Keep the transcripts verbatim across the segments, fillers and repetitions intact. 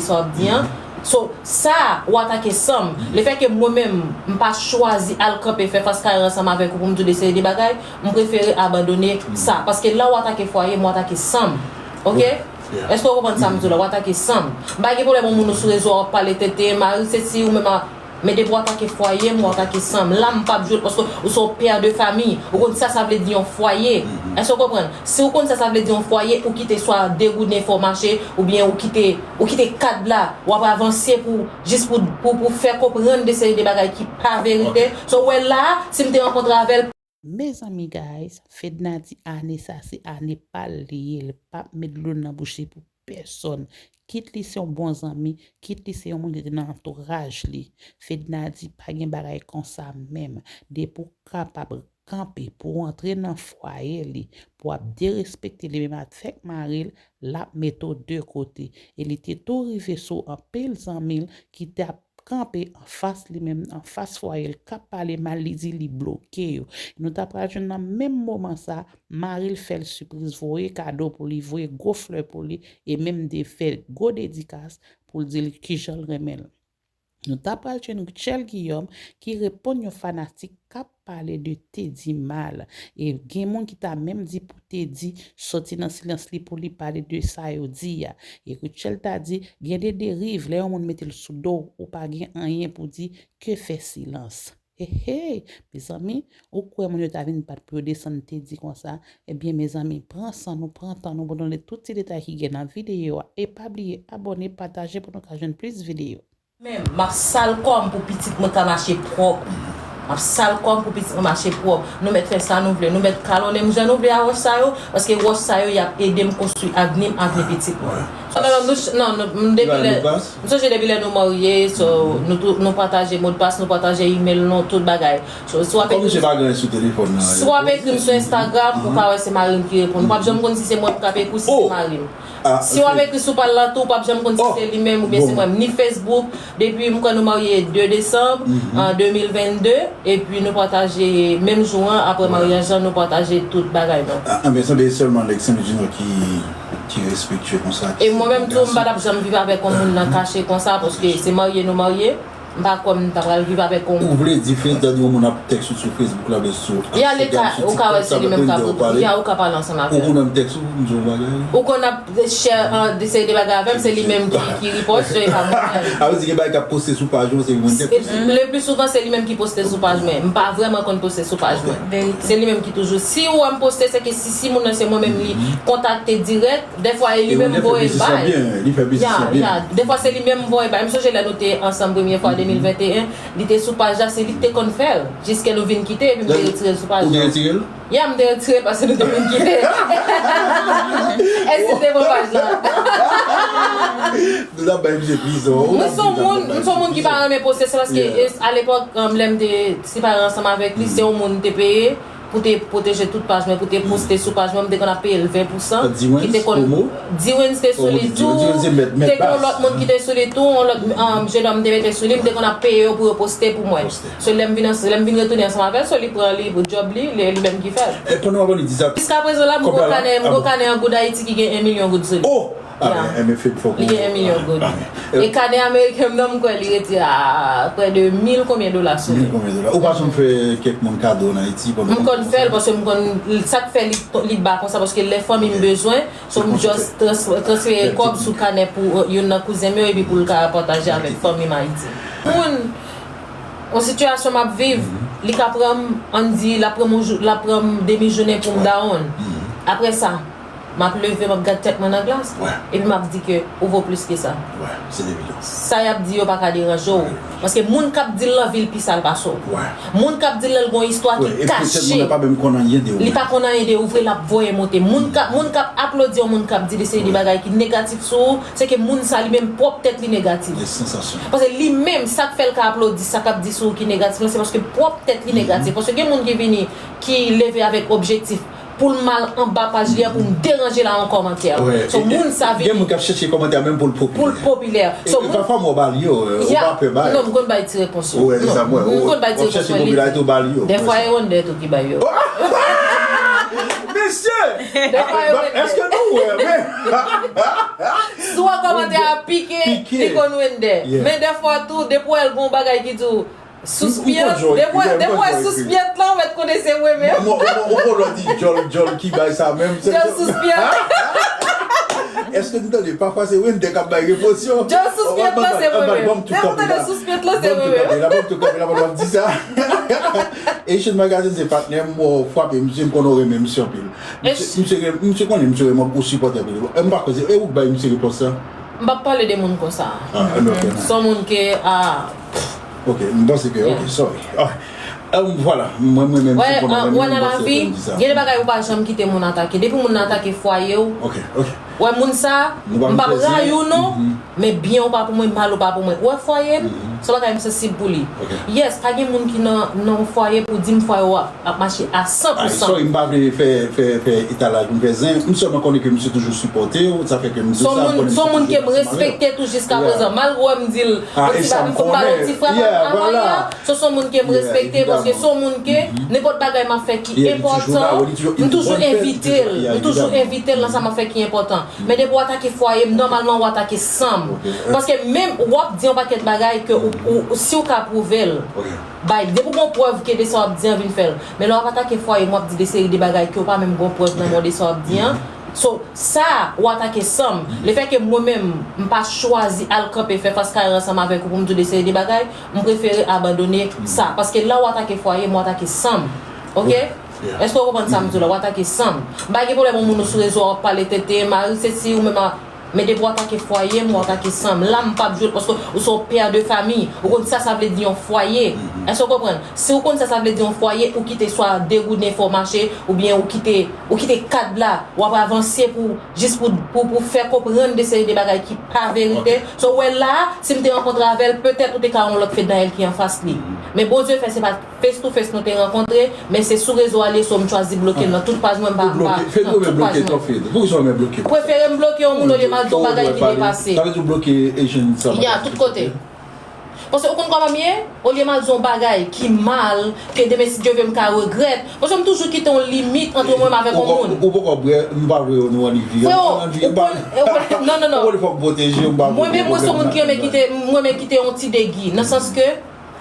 Sa w ap di an. So, sa, ou atake san m. Lefètke mwen menm, m pa chwazi al kanpe fè fas kare ansanm avèk ou pou m di w de seri de bagay, m prefere abandone sa. Paske la ou atake fwaye m, ou atake san m. Oke? Èske w konprann sa m di w la? Ou atake san m. M pa gen pwoblèm yon moun ou sou rezo a w ap pale tenten, mari, sesi, ou menm a, men depi w atake fwaye m, ou atake san m. La, m p ap jwe l paske ou se yon pè de fami. Ou konn sa sa vle di yon fwaye. Èske w konprann? Si ou konn sa sa vle di yon fwaye, ou kite swa degouden fò mache, oubyen ou kite, ou kite kad la, w ap avanse pou, jis pou, pou, pou fè konprann de seri de bagay ki pa verite. So, w wè la, si m te rankontre avè l, Mezanmi guys, Fedna di ane sa se ane pa l li ye, li p ap met dlo nan bouch li pou pèsòn. Kit li se yon bon zanmi, kit li se yon moun ki te nan antouraj li. Fedna di pa gen bagay konsa menm. Depi w kapab kanpe pou w antre nan fwaye li, pou w ap derespekte li menm avèk mari l, l ap mete w de kote. E li te tou rive sou anpil zanmi l ki t ap kanpe anfas li menm, anfas fwaye l, k ap pale mal, li di li bloke yo. Nou ta pral jwenn nan menm moman sa, mari l fè l sipriz, voye kado pou li, voye gwo flè pou li, e menm de fè gwo dedikas pou l di l kijan l renmen l. Nou ta pral jwenn Rutshelle Guillaume ki reponn yon fanatik k ap pale de Teddy mal. E gen moun ki ta menm di pou Teddy soti nan silans li pou li pale de sa yo di a. E Rutshelle ta di, gen de deriv, lè yon moun mete l sou do w, ou pa gen anyen pou di ke fè silans. Hey, hey, mezanmi, ou kwè moun yo ta vin bat pou yo desann Teddy konsa? Ebyen, mezanmi, pran san nou, pran tan nou pou nou li tout ti detay ki gen nan videyo a. E pa bliye abòne, pataje pou nou ka jwenn plis videyo. Mwen menm, m ap sal kò m pou pitit mwen ka mache pwòp. M ap sal kò m pou pitit mwen mache pwòp. Nou mèt fè sa nou vle. Nou mèt kalonnen m jan nou vle a wòch sa yo, paske wòch sa yo, y ap ede m konstwi avni m, avni pitit mwen. Non, non, nou, non, nou, depi lè, m sonje depi lè nou marye, so, nou tou, nou pataje modpas, nou pataje email nou, tout bagay. So, si w ap ekri m sou telefòn nan, si w ap ekri m sou Instagram, ou ka wè se mari m ki reponn. Ou p ap janm konn si se mwen m k ap ekri w, si se mari m. Si w ap ekri sou pal la tou, ou p ap janm konn si se li menm oubyen se mwen. Ni Facebook, depi m kwè nou marye de desanm, an de mil vennde, epi nou pataje, menm jou an, apre maryaj lan, nou pataje tout bagay nou. Ah, ah, men sanble sèlman nèg Senlwi Dinò ki, ki respektye konsa. E mwen menm tou, m pa t ap janm viv avèk yon moun nan kache konsa, paske se marye nou marye. M pa kwè m ta pral viv avèk yon. Ou vle di, Fedna di yon moun ap tèks ou sou Facebook la, oubyen sou Instagram, sou TikTok, sa vle di ou pale? Ya, ou ka pale ansanm avè l. Ou konn ap tèks ou, m di yon bagay? Ou konn ap share, an, de seri de bagay avè m, se li menm ki, ki repost yo, e pa mwen menm. A vle di gen bagay k ap poste sou paj ou, se li menm tèks ou? Le plus souvent, se li menm ki poste sou paj mwen. M pa vrèman konn poste sou paj mwen. Se li menm ki toujou. Si ou wè m poste, se ke si, si moun nan se mwen menm li kontakte dirèk, dèfwa e li menm voye l ba l. Ya, ya. Dèfwa se li menm voye l ba l. M sonje lè nou te ansanm premye fwa de mil venteyen, li te sou paj la, se li ki te konn fè l. Jiske nou vin kite, epi m te retire l sou paj la. Ou te retire l? Ya, m te retire l paske nou te vin kite. Èske te pran paj la? Nou t ap bay misye prizon. Mwen se yon moun, m se yon moun ki pa renmen poste, se paske, e, alepòk, um, lè m te separe ansanm avèk li, se yon moun m te peye pou te pwoteje tout paj mwen, pou te poste sou paj mwen, m te konn ap peye l ven pousan, ki te konn, D-Wens te sou li tou, te gen yon lòt moun ki te sou li tou, yon lòt, um, jenòm te mete sou li, m te konn ap peye yo pou yo poste pou mwen. So, lè m vin, lè m vin retounen ansanm avè l, so, li pran li pou djòb li, li, li menm ki fè l. Jiska prezan la, m gon kanè, m gon kanè an goud Ayiti ki gen en milyon goud sou li. Ah, men, men Fed fòk ou. Li gen en milyon goud. E kanè ameriken m nan, m kwè li rete a prè de mil konbyen dola sou li. Mil konbyen dola. Ou pa janm fè kèk moun kado an Ayiti pandan. M konn fè l paske m konn, sa k fè li, li ba konsa, paske lè fanmi m bezwen, so m just trans-, transfere kòb sou kanè pou, euh, youn nan kouzen m yo, epi pou l ka pataje avèk fanmi m Ayiti. Moun, yon sitiyasyon m ap viv, li ka pran m, ann di, l ap pran m yon jou, l ap pran m demi jounen pou m down. Apre sa, m ap leve, m ap gad tèt mwen nan glas, epi m ap di ke ou vo plis ke sa. Sa y ap di yo pa ka deranje w. Paske moun k ap di l nan vi l pi sal pase w. Moun k ap di l lè l gon istwa ki kache. Li pa konn anyen de ou vre, l ap voye monte. Moun k ap, moun k ap aplodi yon moun k ap di de seri de bagay ki negatif sou ou, se ke moun sa li menm pwòp tèt li negatif. Paske li menm, sa k fè l ka aplodi sa k ap di sou ou ki negatif lan, se paske pwòp tèt li negatif. Paske gen moun ki vini, ki leve avèk objektif pou l mal anba paj li a pou m deranje la yon kòmantè. So, moun sa vini. Gen moun k ap chèche kòmantè a menm pou l popilè. Pou l popilè. So, e pafwa m wè w ba l yo, ou pa pè ba yo. Non, m konn bay ti repons yo. M konn bay ti repons yo. Dèfwa e Wonder tou ki bay yo. Mesye! Dèfwa e Wonder. Èske nou wè, men? Si w wè kòmantè a pike, li konn Wender. Men dèfwa tou, depi w wè l gen yon bagay ki di w, Sous pyè, depi w wè sous pyè lan, ou mèt konnen se mwen menm. Mwen, mwen, mwen, mwen, mwen di djòl, djòl ki bay sa menm. Djòl sous pyè. Èske n tande pafwa se Wender k ap bay repons yo? Djòl sous pyè lan, se mwen menm. Depi w tande sous pyè lan, se mwen menm. Ban m tou kanpe la, ban m tou kanpe la, ban m di sa. Asian Magazine se patnè m, mwen frape misye, m konnen w renmen misye anpil. Misye, misye, misye konnen misye renmen w, ou sipòte anpil. M pa kwè se, e ou k bay misye repons sa? M p ap pale de moun konsa. Ah, ok. Se yon moun ke, ah, Ok, m panse ke, ok, sorry. Ah, um, vwala, mwen, mwen menm, wè, se konn, mwen, wè, nan lavi, gen de bagay ou pa janm kite moun atake. Depi moun nan atake fwaye w, ok, ok, wè, moun sa, m p ap rayi w non, men byen ou pa pou mwen, mal ou pa pou mwen. Wè, fwaye m, se yon bagay m sansib pou li. Yes, pa gen moun ki nan, nan yon fwaye pou di m fwaye w ap ap mache a san pou san. Sorry, m pa vle fè, fè, fè etalaj, m fè zen. M sèlman konnen ke misye toujou sipòte w, sa fè ke m di sa, m konnen misye toujou ansanm avè w. Se yon moun ke m respekte tou jiska prezan. Malgre w wè m di l, yon ti bagay, m fè yon bagay, yon ti frap avè l, se yon moun ke m respekte, paske se yon moun ke nenpòt bagay m ap fè ki enpòtan, m toujou envite l, m toujou envite l nan sa m ap fè ki enpòtan. Men depi w atake fwaye m, nòmalman w atake san m. Paske menm w ap di yon pakèt bagay ke ou, ou, si w ka pwouve l, bay, depi w gon prèv ke de sa w ap di an vin fè l. Men lè w ap atake fwaye m, w ap di de seri de bagay ke w pa menm gon prèv nan men w de sa w ap di an. So, sa, w atake san m. Lefètke mwen menm, m pa chwazi al kanpe fè fas kare ansanm avèk ou pou m di w de seri de bagay, m prefere abandone sa. Paske lè w atake fwaye m, w atake san m. Ok? Èske w konprann sa m di w la? W atake san m. M pa gen pwoblèm yon moun ou sou rezo a w ap pale tenten, mari, sesi, ou menm a, men depi w atake fwaye m, w atake san m. La, m p ap jwe l paske ou se yon pè de fami. Ou konn sa sa vle di yon fwaye. Èske w konprann? Si w konn sa sa vle di yon fwaye, ou kite swa degouden fè w mache, oubyen ou kite, ou kite kad la, w ap avanse pou, jis pou, pou, pou fè konprann de seri de bagay ki pa verite. So, w wè la, si m te rankontre avè l, petèt ou te ka wè yon lòt Fednaelle ki anfas li. Men Bondye fè se pa face to face nou te rankontre, men se sou rezo a l ye, so m chwazi bloke l nan tout paj mwen, m pa, m pa, nan tout paj mwen. Prefere m bloke yon moun olye m al di yon bagay ki depase. Sa vle di w bloke Asian sa? Ya, tout kote. Paske ou konn kòman m ye? Olye m al di yon bagay ki mal, ke demen si Dye vle m ka regrèt. Paske m toujou kite yon limit ant mwen menm avèk yon moun. Ou poko bwè, m pa vle nou ann viv. Freo, ou konn, ou konn, non, non, non. Ou konn fòk pwoteje, m pa vle. Mwen menm, mwen se yon moun ki renmen kite, m renmen kite yon ti degi, nan sans ke,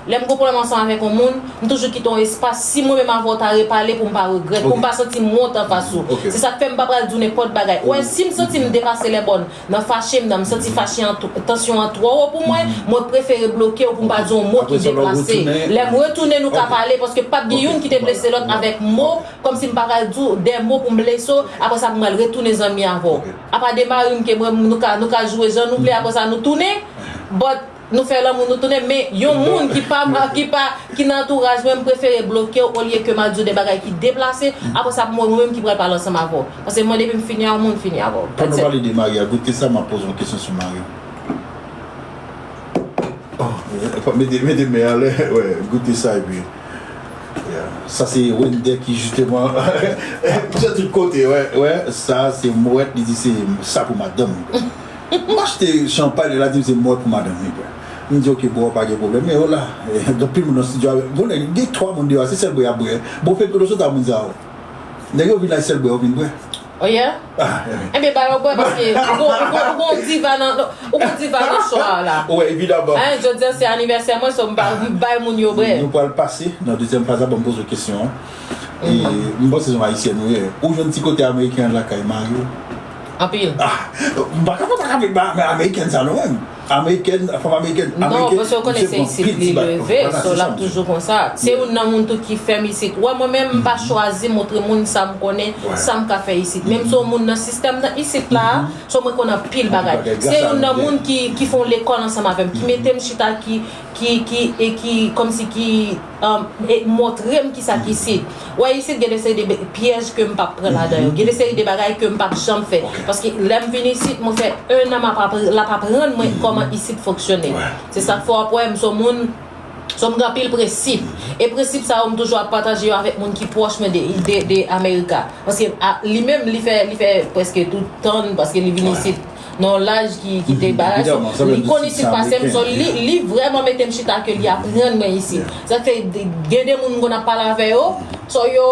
lè m gon pwoblèm ansanm avèk yon moun, m toujou kite yon espas. Si mwen menm avè w ta repale pou m pa regrèt, pou m pa santi m wont anfas ou. Se sa k fè m pa pral di w nenpòt bagay. Ou wè, si m santi m depase lè bòn nan fache m nan, m santi fache an, tansyon an twò wo pou mwen, mwen prefere bloke w pou m pa di w yon mo ki deplase. Lè m retounen, nou ka pale, paske p ap gen youn ki te blese lòt avèk mo, kòmsi m pa pral di w de mo pou m blese w, apre sa pou m al retounen zanmi avè w. Apa de mari m ke mwen, nou ka, nou ka joure jan nou vle, apre sa nou tounen, but nou fè lanmou, nou tounen, men yon moun ki pa, ki pa, ki nan antouraj mwen, m prefere bloke w olye ke m al di w de bagay ki deplase, apre sa pou mwen, mwen menm ki pral pale ansanm avè w. Paske mwen, depi m fini a yon moun, m fini avè w. Pandan w pale de mari a, goute sa, m ap poze yon kesyon sou mari w. Oh, mete, mete men anlè, wè, goute sa epi. Sa se Wender ki jisteman, se tout kote, wè, wè, sa se Moët, li di se sa pou madanm li. M achte chanpay, la di m se Moët pou madanm li, bwè. M di, "Ok, bwè, pa gen pwoblèm." Men, oh la, gen anpil moun nan estidyo a. Bon, nèg, gen twa moun deyò a, se sèl bwè y ap bwè. Bon, fè pwodo sot a moun sa yo. Nèg yo vin la, sèl bwè yo vin bwè. Oh, yeah? Enben, ba yo bwè, paske ou gon, ou gon, ou gon diva nan, ou gon diva nan cho a la. Wè, evidaman. Jodi a se anivèsè mwen, so m ba, m bay moun yo bwè. Nou pral pase nan dezyèm faz la, ban m poze w kesyon an. E, m panse se yon ayisyèn ou ye. Ou jwenn ti kote ameriken an lakay mari w? Anpil. Ah, m pa ka, pa ka, men amerikèn sa non menm. Amerikèn, fanm amerikèn, non, paske ou konnen se isit li leve, so l ap toujou konsa. Se youn nan moun tou ki fè m isit. Ou wè, mwen menm, m pa chwazi montre moun sa m konnen, sa m ka fè isit. Menm si yon moun nan sistèm nan isit la, so mwen konn anpil bagay. Se youn nan moun ki, ki fè yon lekòl ansanm avè m, ki mete m chita, ki, ki, ki, e ki, kòmsi ki, um, e montre m kisa ki isit. Wè, isit gen de seri de be-, pyèj ke m p ap pran ladan yo. Gen de seri de bagay ke m p ap janm fè. Paske lè m vin isit, mwen fè en an m ap apr-, l ap aprann mwen kòman isit fonksyone. Se sa k fè w ap wè m se yon moun, se yon moun gen anpil prensip. E prensip sa yo, m toujou ap pataje yo avèk moun ki pwòch mwen de, de, de America. Paske a, li menm, li fè, li fè prèske tout tan, paske li vin isit nan yon laj ki, ki te bagay. So, li konn isit pase m, so li, li vrèman mete m chita ke li aprann mwen isit. Sa fè de, gen de moun m konn ap pale avè yo, so yo,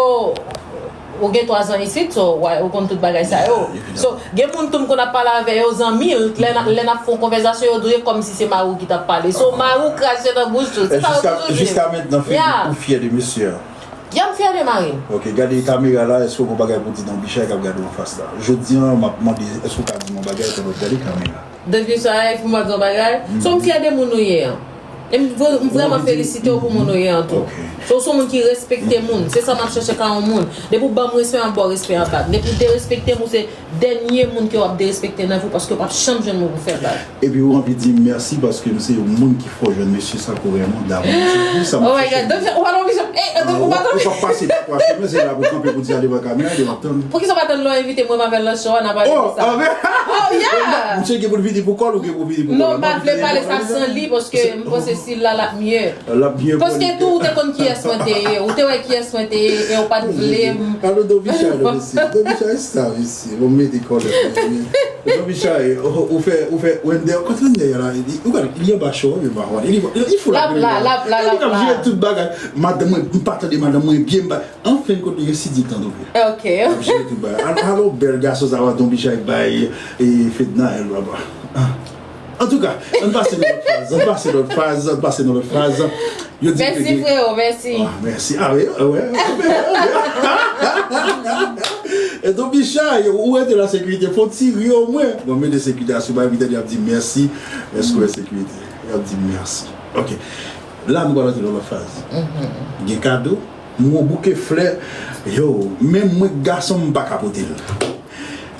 Ou gen twa zan isit, so, w konn tout bagay sa yo. So, gen moun tou m konn ap pale avè yo, zanmi, lè n ap fè yon konvèsasyon, yo di w e kòmsi se mari w ki t ap pale. So, mari w krache nan bouch tou. Se sa yo toujou di. Jiska mentnan, Fed, ou fyè de mesye a? Ya, m fyè de mari m. Ok, gade kamera la, èske w gen yon bagay pou w di Don Bicha k ap gade w anfas la? Jodi a, m ap mande, èske w ka di m yon bagay pandan w gade kamera? Don Bicha, e pou m pa di yon bagay? So, m fyè de moun ou ye an. E m vre- m vrèman felisite w pou moun ou ye an tou. So, w se yon moun ki respekte moun. Se sa m ap chèche ka yon moun. Depi w ban m respè, m ap ba w respè an bak. Depi w derespekte m, ou se dènye moun ke w ap derespekte nan vi w, paske w p ap janm jwenn moun pou fè bak. Epi ou anvi di m mèsi paske m se yon moun ki fè w jwenn mesye sa, Koreman, damou mesye. Wi, sa m ap chèche. Ou pa t oblije, ou pa t oblije. Ou p ap pase pa twa chemen, se la pou kanpe pou di a devan kamera, yo ap tann. Poukisa w pa tann lè w envite mwen, m avè l nan show a, n a pale de sa? Oh, yeah! Misye gen pou l vini pou kò l, ou gen pou vini pou kò l. Non, m pa vle pale sa san li, paske m panse si l la, l ap mye. L ap byen pran li. Paske tou, ou te konn kiyès mwen te ye. Ou te wè kiyès mwen te ye, e ou pa t vle m. Alo, Don Bicha, non, mesye. Don Bicha, e sa, mesye. Bon, mete kòlè, mesye. Don Bicha, e, ou, ou fè, ou fè, Wender, kote Wender ye la? Li, ou gade, li anba cho, li pa konn. Li, li, li fou la. L ap la, l ap la, l ap la. Li ap jere tout bagay. Madanm mwen, m pa tande madanm mwen byen, m pa, anfen, kote yo si di tande byen. Ok. L ap jere tout bagay. Al-, alo, bèl gason, sa va, Don Bicha, bay, e, Fedna, el, baba. Ah. Antouka, ann pase nan lòt faz, ann pase nan lòt faz, ann pase nan lòt faz. Yo di mèsi, freo, mèsi. Ah, mèsi. Ah, wi, wi, wi. E Don Bicha, ou rete la sekirite, fò w tire omwen. Bon, mete sekirite asou bay, m tande y ap di mèsi. Èske w wè sekirite? Y ap di mèsi. Ok. La, nou pral antre nan lòt faz. Gen kado, m gon bouke flè. Yo, menm mwen, gason m, m pa ka pote l.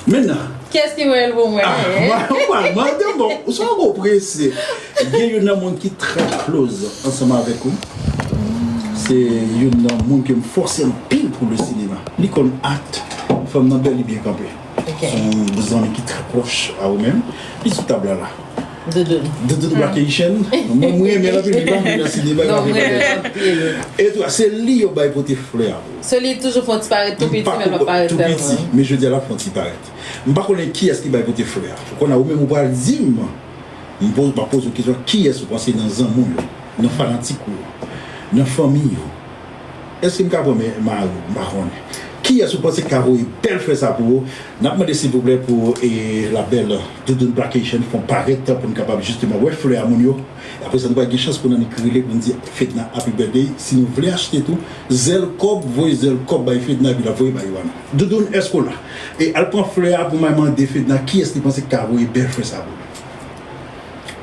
Mentnan. Kiyès ki voye l pou mwen? Ah, mwen, mwen, mwen, bon, ou sa w prese. Gen youn nan moun ki trè close ansanm avèk ou. Se youn nan moun ke m fòse anpil pou le sinema. Li konn act, fanm nan bèl, li byen kanpe. Ok. Se yon zanmi ki trè pwòch a ou menm. Li sou tab la la. Doudoun. Doudoun Black Haitian. Mwen, mwen renmen l anpil, li pa vin nan sinema, li pa vin nan. Non, mwen renmen l anpil. E tou, se li yo bay pote flè a pou ou. So, li toujou fè yon ti parèt tou piti, men l pa parèt vrèman. Tou piti, men jodi a, l ap fè yon ti parèt. M pa konnen kiyès ki bay pote flè a. Ou konnen, ou menm ou pral di m, m po-, m ap poze w kesyon, kiyès ou panse nan zanmi w yo, nan fanatik ou yo, nan fanmi w yo? Èske m ka pran men mari w? M pa konnen. Kiyès ou panse ki ka voye bèl flè sa pou ou? N ap mande silvouplè pou, e, la belle Doudoune Black Haitian fè yon parèt pou n kapab jisteman wè flè a moun yo. E apre sa, nou pral gen chans pou n annik rele pou n di Fedna happy birthday. Si nou vle achte tou, zèl kòb, voye zèl kòb bay Fedna, epi l ap voye bay Yoana. Doudoune, èske w la? E al pran flè a pou mwen mande Fedna kiyès li panse ki ka voye bèl flè sa pou li.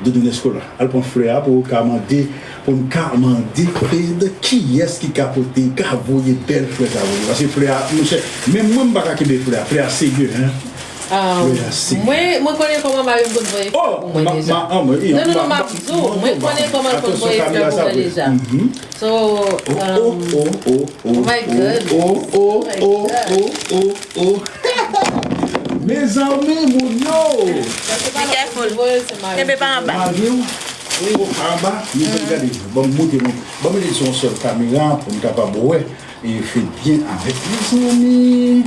Doudoune, èske w la? Al pran flè a pou w ka mande, pou n ka mande Fed kiyès ki ka pote, ka voye bèl flè sa pou li. Paske flè a, monchè, menm mwen m pa ka kenbe flè a, flè a serye, hein. Ah, flè a serye. Mwen, mwen konnen kòman mari m konn voye flè pou mwen deja. Non, non, non, m ap di w, mwen konnen kòman l konn voye flè pou mwen deja. So, oh, oh, oh, oh, oh, oh my God. Oh, oh, oh, oh, oh, oh. Mezanmi, moun yo! Be careful. Kenbe pa anba. Mari w? Wi. Oh, anba? Nou pral gade. Ban m monte, monte. Ban m mete sou yon sèl kamera pou m kapab wè. E fè byen avèk mezanmi.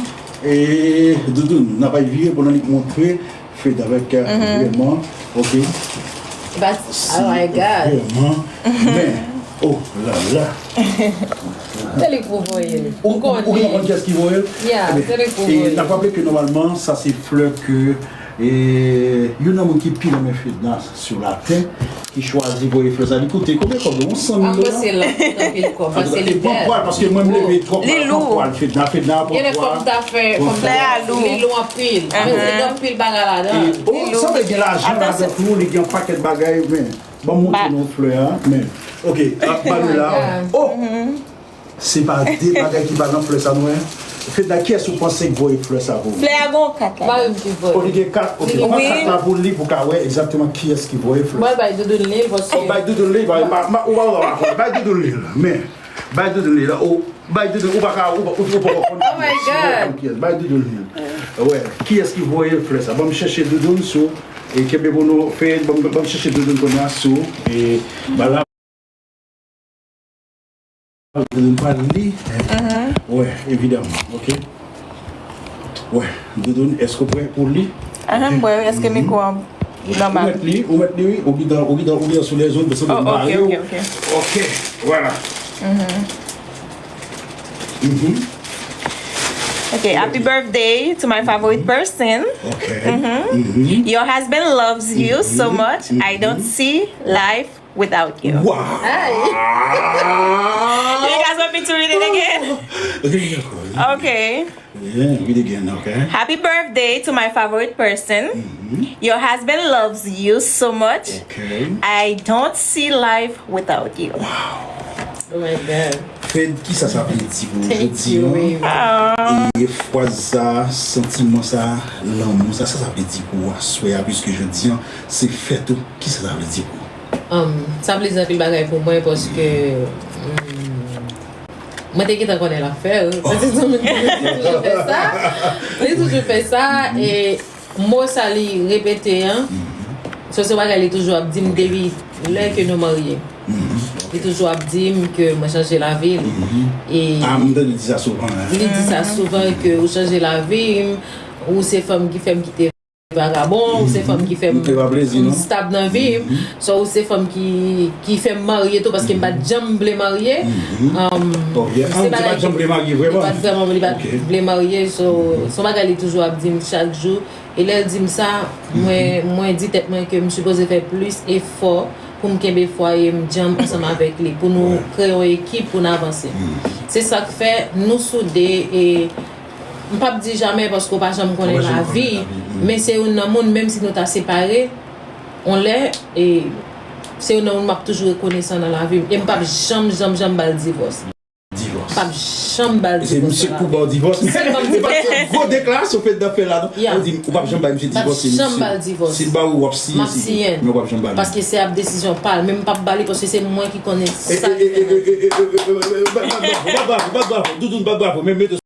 E Doudoune, n ap vire pou n annik montre. Fed avèk, euh, vrèman, ok. Oh my God. Vrèman, men, oh la la. Se li k pou voye l. Ou, ou, ou gen konn kiyès ki voye l? Yeah, se li k pou voye l. N ap raple ke nòmalman, sa se flè ke, e, youn nan moun ki pi renmen Fedna sou latè, ki chwazi voye flè sa. Li koute konbyen kòb? Yon san mil dola? An, se l ap koute anpil kòb, paske li bèl. Paske mwen, m leve twòp, li lou. Fedna, Fedna pran pwa. Gen lè fò m ta fè, fò m ta fè, li lou anpil. Paske gen anpil bagay ladan. E, oh, sanble gen lajan ladan tou, li gen yon pakèt bagay, men, ban m montre nou flè a, men, ok, ap ba nou la. Oh! Se pa de bagay ki pa nan flè sa, non, hein? Fedna, kiyès ou panse k voye flè sa pou ou? Flè a gen kat ladan. Mari m ki voye. Oh, li gen kat? Ok, pran kat la pou li, pou ka wè egzakteman kiyès ki voye flè sa. Mwen bay Doudoune li, paske. Oh, bay Doudoune li, bay, ma, ma, ou pa, ou pa, ou pa, bay Doudoune li, men, bay Doudoune li, oh, bay Doudoune, ou pa ka, ou pa, ou, ou pa konn kiyès, ou pa konn kiyès, bay Doudoune li. Wè, kiyès ki voye flè sa? Ban m chèche Doudoune sou, e kenbe pou nou, fè, ban m, ban m chèche Doudoune kounye a sou, e, ba la. Doudoune pral li. Wè, evidaman, ok. Wè, Doudoune, èske w prè pou li? Aham, m prè, wi. Èske mikwo an nòmal? Ou mèt li, ou mèt li, wi. Ou gentan, ou gentan, ou gentan sou lèzòd, paske m bare w. Oh, ok, ok, ok. Ok, vwala. Mhm. Mhm. Okay, happy birthday to my favorite person. Okay. Your husband loves you so much. I don't see life without you. Wow. You guys want me to read it again? Okay, yeah, cool. Okay. Yeah, read again, okay? Happy birthday to my favorite person. Your husband loves you so much. Okay. I don't see life without you. Oh my God. Fed, kisa sa vle di pou Thank jodi you, an? Baby. Ah, E fraz sa, santiman sa, lanmou sa, sa sa vle di pou ou aswè a, piske jodi an se fèt ou, kisa sa vle di pou ou? Um, sa vle di anpil bagay pou mwen paske um, mwen te gentan konnen l ap fè l. Paske se yon moun ki toujou fè sa. Li toujou fè sa e mo sa li repete an. So se yon bagay li toujou ap di m depi lè ke nou marye. Li toujou ap di m ke mwen chanje lavi l. E Ah, m tande di sa souvan. Hein? Li di sa souvan ke ou chanje lavi m, ou se fanm ki fè m kite vagabon, ou se fanm ki fè m Ou te pa plezi, non? stab nan vi m. So ou se fanm ki ki fè m marye tou paske m pa t janm vle marye. Um, Ok. Ah, ou te pa t janm vle marye, li vrèman? Pa t vrèman, li pa t Ok. vle marye. So se yon bagay li toujou ap di m chak jou. E lè l di m sa, mwen mwen di tèt mwen ke m sipoze fè plis efò pou m kenbe fwaye m djanm ansanm avèk li, pou nou kreye yon ekip pou n avanse. Se sa k fè nou soude e m p ap di jamè paske w pa janm konnen Ou pa janm lavi, konnen lavi, mm. Men se youn nan moun, menm si nou ta separe, on lè, e se youn nan moun m ap toujou rekonesan nan lavi m. E m p ap janm, janm, janm ba l divòs. M Divòs. p ap janm ba l Se divòs. misye k pou ba w divòs. Se pa m Se pa se gwo deklarasyon Fed ap fè la, non? Yeah. Ou di, ou p ap janm bay misye M p ap divòs, se janm misye. Ba l divòs. Si l ba ou, w ap siyen, M ap siyen. Men ou p ap janm ba l. Paske se ap desizyon pa l, men m p ap ba li paske se mwen ki konnen E, sa e, li e, fè. e, e, e, e, e, e, bat bravo, bat bravo, bat bravo, Doudoun, bat bravo, men mete